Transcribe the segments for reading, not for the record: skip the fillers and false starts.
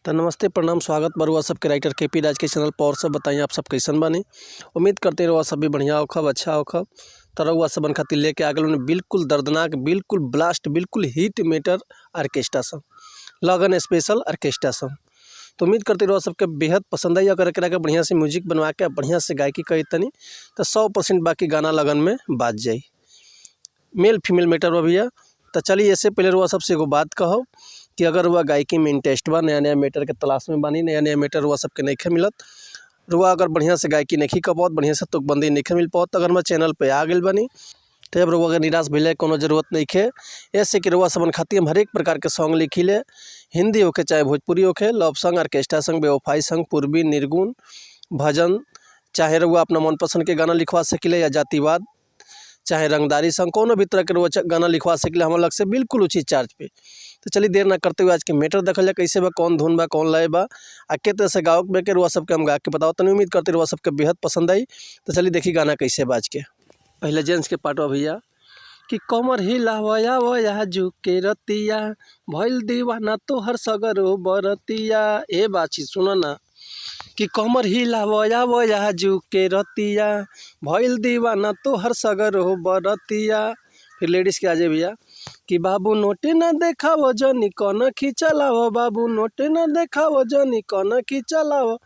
तो नमस्ते, प्रणाम, स्वागत बरुआ सबके राइटर के पी राज के चैनल पर। और सब बताइए, आप सब कैसन बानी? उम्मीद करते रहुआ सब भी बढ़िया होखब, अच्छा होखब। तो रउआ सबन खातिर लेके आ गेल बिल्कुल दर्दनाक, बिल्कुल ब्लास्ट, बिल्कुल हिट मेटर ऑर्केस्ट्रा सॉन्ग, लगन स्पेशल ऑर्केस्ट्रा सॉन्ग। तो उम्मीद करते रहुआ सबके बेहद पसंद आई। अगर एकरा के बढ़िया से म्यूजिक बनवा के बढ़िया से गायकी करी तनी तो 100% बाकी गाना लगन में बाज जाई। मेल फीमेल मैटर बा भैया। तो चलिए, इससे पहले रुआ सबसे एगो बात कहो कि अगर रुआ गायकी में इंटरेस्ट बा, नया नया मैटर के तलाश में बानी, नया नया मैटर रुआ सबके नइखे मिलत, रुआ अगर बढ़िया से गायकी नहीं कर पावत, बढ़िया से तुकबंदी नइखे मिल पावत, अगर हमारे चैनल पे आ गइल बानी तो अब रुआ के निराश भइले के कोनो जरूरत नइखे। ऐसे कि रुआ सबन खातिर हम हरेक प्रकार के सॉन्ग लिखिले, हिंदी होखे चाहे भोजपुरी होखे, लव सॉन्ग, ऑर्केस्ट्रा सॉन्ग, बेवफाई सॉन्ग, पूर्वी, निर्गुण, भजन, चाहे रुआ अपना मनपसंद के गाना लिखवा सकिले या जातिवाद चाहे रंगदारी संग, कोनो भी तरह के रुआ गाना लिखवा सकिले हमार लग से बिल्कुल उचित चार्ज पे। तो चलिए, देर ना करते हुए आज के मैटर देखल जाए, कैसे बा, कौन धुन बा, कौन लय बा आ के तरह से गावक बा के रुआ सबके हम गा के बताओ तनी। उम्मीद करते रुआ सबके बेहद पसंद आई। तो चलिए, देखी गाना कैसे बाज के। पहले जेंट्स के पार्ट बा भैया कि कमर हिलावया वया झुके रतिया, भइल दीवाना तोहर सगरो बरतिया। ए बाची, सुन ना कि कमर हिलावया वया झुके रतिया, भइल दीवाना तोहर सगरो बरतिया। फिर लेडीज के आ जाए भैया कि बाबू नोटे न देखावो जनी कौन खिचलावो, बाबू नोटे न देखावो जनी कौन खिचलावो,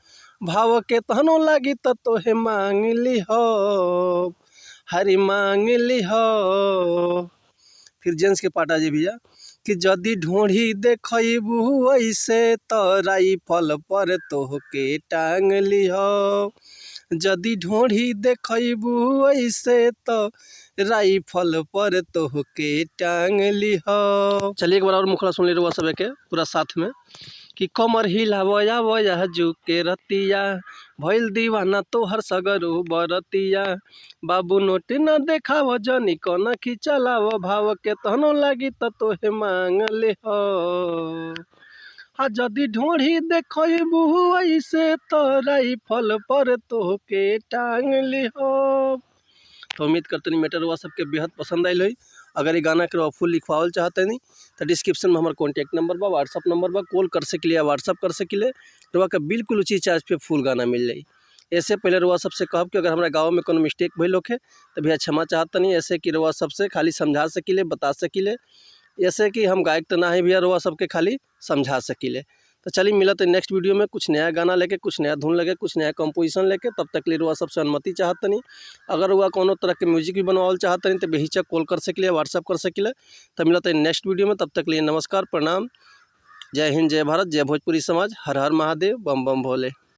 भाव के तहनो लागी त तोहे मांग लिहो, हरी मांग लिहो। फिर जेंट्स के पार्ट आ जाए भैया कि जदि ढोढ़ी देखबू ऐसे त राइफल पर तोहके टांग लिहो, जदि ढोढ़ी देखबू ऐसे त राइफल पर तोहके टांग लिहो। चलिए, एक बार और मुखड़ा सुन ले रहुआ सब के पूरा साथ में कि कमर हिलावया वया झुके रतिया, भइल दीवाना तोहर सगरो बरतिया, बाबू नोट न देखाव जनी कौन खिचलाव, भाव के तहनो लागी त तोहे मांग लिहो, आ जदि ढोढ़ी देखबू ऐसे त राइफल पर तोहके टांग लिहो। तो उम्मीद करते नहीं मैटर हुआ सबके बेहद पसंद आयल होई। अगर ये गाना के फुल लिखवावल चाहते नहीं तो डिस्क्रिप्शन में हमारे कॉन्टैक्ट नंबर बा, व्हाट्सअप नंबर बा, कॉल कर सकिले या व्हाट्सअप कर सकिले। रुआ के बिल्कुल उचित चार्ज पे फुल गाना मिल जाई। ऐसे पहले रुआ सबसे कहब कि अगर हमारा गाँव में कोनो मिस्टेक भइल होखे तो भैया क्षमा चाहतनी। ऐसे कि रुआ सबसे खाली समझा सकिले, बता सकिले, ऐसे कि हम गायक तो ना है भैया, रुआ सबके खाली समझा सकिले। तो चलिए, मिलत है नेक्स्ट वीडियो में कुछ नया गाना लेके, कुछ नया धुन लेके, कुछ नया कंपोजिशन लेके। तब तक लिए रुआ सबसे अनुमति चाहतनी। अगर रुआ कोनो तरह के म्यूजिक भी बनवावल चाहतनी तो बेहिचक कॉल कर सकिले, व्हाट्सअप कर सकिले। तो मिलत है नेक्स्ट वीडियो में, तब तक लिए नमस्कार, प्रणाम, जय हिंद, जय भारत, जय भोजपुरी समाज, हर हर महादेव, बम बम भोले।